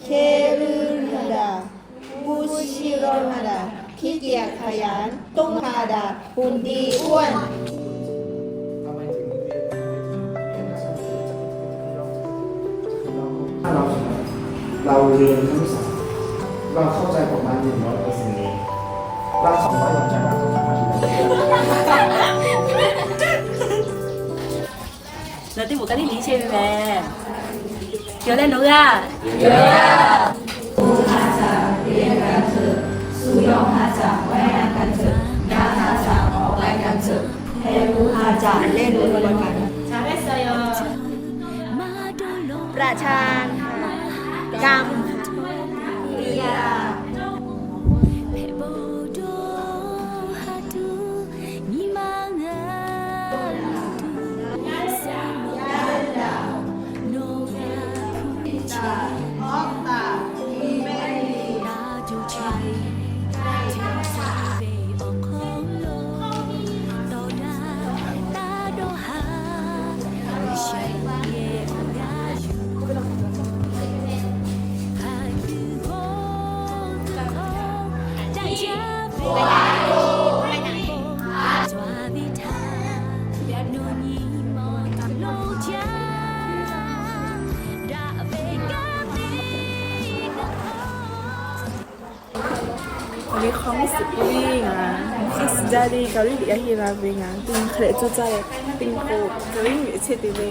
Kheruhada, Pushiromada, Kikiakhaya, Tonghada, Pundi Uan. ถ้าเราเราเรียนคณิตศาสตร์เราเข้าใจของมันหนึ่งร้อยเปอร์เซ็นต์เลยเราสองร้อยวันใจเราต้องทำงาน Nawˬ teˇ moˍ ka liˇ liˇ chehˇ ve mehˍ. Yawˬ leh nawˬ g'aˇ. Awˬ liˇ hk'aw mvuhˇ suhˍ k'oˆ ve ngaˬ, hk'aˇ suh jaˇ le, ka liˇ liꞈ a heˆ la ve ngaˬ, teˇ nyi hk'e leh coˇ caˇ leh, teˇ nyi k'o, ka liˇ liꞈ chehˇ te ve.